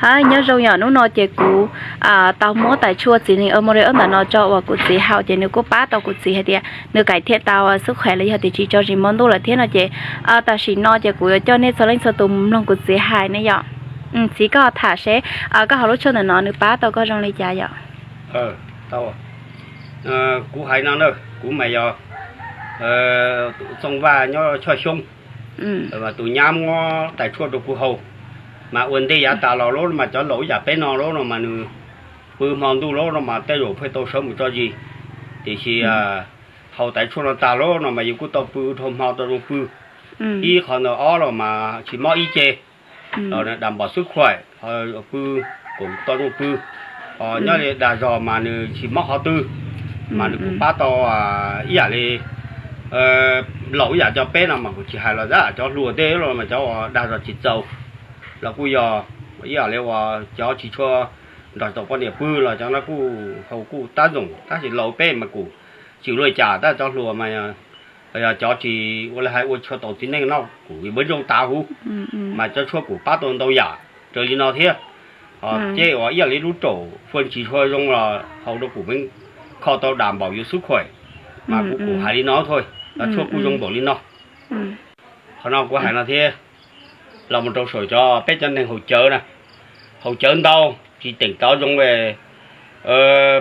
Nyob zoo yom, hnub no ces kuv tau muab tais tshuaj txiv neej Amore ntawm no tso uas kuv txiv haus ces nws kuj pab tau kuv txiv hais tias nws kaim thiam tau xub khuam los yog tias tsis tso zis hmo ntuj lawm thiab no ces tam sim no ces kuv yuav coj nej txhua leej txhua tus mus mloog kuv txiv hais ne yom. Txiv, koj tham seb koj haus lub tshuaj ntawm no nws pab tau koj zoo li cas yom? Kuv hais no na, kuv mas yog Txooj Vaj nyob Choj Xyoob, tus nyab muab tais tshuaj rau kuv haus, mas ua ntej yav tas los lawm mas cov laus ib yam peb no lawm no mas nws pw hmo ntuj lawm no mas tej zaum pheej tau sawv mus tso zis, tiam sis haus tais tshuaj no tas lawm no mas yus kuj tau pw dhau hmo tau zoo pw. Ib qho ntawm ob los mas tsis mob ib ce, los nws dam npom xub khuam, pw kuj tau zoo pw. Nyob li dag zog mas nws tsis mob qhov twg, mas nws kuj pab tau ib yam li laus ib yam cov peb no mas kuv tsis hais los zaj cov hluas tej los mas cov uas dag zog tsis txaus los kuj yog ib yam li uas cov tsis tshua nrog tau poj niam pw los cov no kuj haus kuj tab zoo, tab sis laus peb mas kuj tsis ua li cas, tab cov hluas mas yog cov tsis ua li hais ua tshua tau txiv neej no kuv npaj zoo tas huv, mas cov tshuaj kuj pab tau ntau yam raws li no thiab. Ces uas ib yam li lub raum faj tsis tshua zoo los haus rau kuv kho tau dam npom yus xub khuam, mas kuv kuj hais li no thôi, cov tshuaj kuj zoo npaum li no. Qhov no kuv hais no thiab, los mus rau saum cov peb cov neeg haus cawv na, haus cawv ntau tsis teem tov zoo,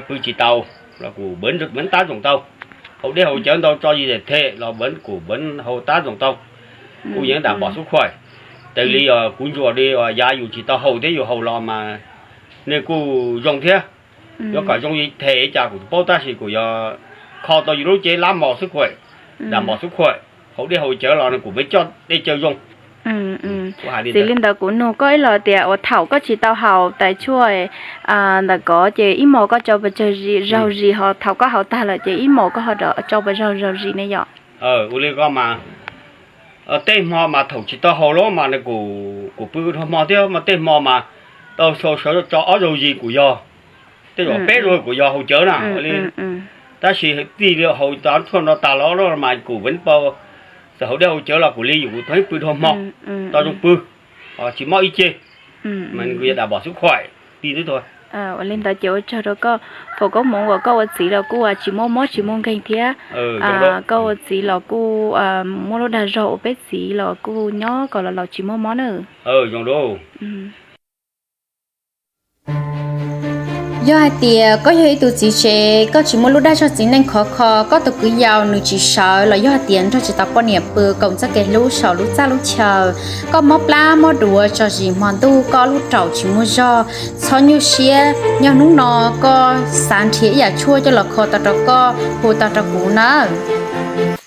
pw tsis tau los kuj npaj tab zoo tau, haus dej haus cawv ntau tso zis them los kuj npaj haus tab zoo tau, kuj yeej dam npom xub khuam. Raws li kuv ntsuas li uas yav yus tsis tau haus thiab yus haus los mas nej kuj zoo thiab. Yuav kom zoo li them cas kuv tsis paub tab sis kuv yuav kho tau yus lub cev lab npom xub khuam, dam npom xub khuam, haus dej haus cawv los nws kuj muaj coj dej cawv zoo. Txiv, li ntawd kuv nug koj ib los tias uas thaum koj tsis tau haus tais tshuaj ntawm ko ces ib hmos koj tso pas tsawg zaug zis, ho thaum koj haus tag lawm ces ib hmos koj ho tso pas tsawg zaug zis ne yom? Ua li ko mas tej hmo mas thaum tsis tau haus lawm mas nws kuj pw dhau hmo thiab mas tej hmo mas tau sau sawv tso ob zaug zis kuj yog, tej zaum peb zaug kuj yog haus cawv na li. Tab sis txij li haus cov tshuaj no tas los mas kuj ua tau, txawm haus dej haus cawv los kuj li yus kuj tau pw dhau hmo, tau zoo pw, tsis mob ib ce, mas nws kuj yuav dam npom xub khuam ti ntub tau. Ua li ntawd ces ua tsaug rau koj, foom koob hmoov uas koj ua txiv los kuj tsis muaj mob tsis muaj nkeeg thiab. Koj ua txiv los kuj muaj lub dag zog ua peb txiv los kuj nyob kom los laus tsis muaj mob na. Yog hais tias koj yog ib tug txiv tsev, koj tsis muaj lub dag zog txiv neej khov kho, koj tus kwv yau nws tsis sawv los yog hais tias nrog tsis tau poj niam pw koom txoj kev hlub saum lub txaj lub chaw, koj mob plab mob duav tso zis hmo ntuj, koj lub raum tsis muaj zog, txhob nyuaj siab, nyob hnub no koj xav nrhiav ib yam tshuaj coj los kho tau rau koj hu tau rau kuv nawb.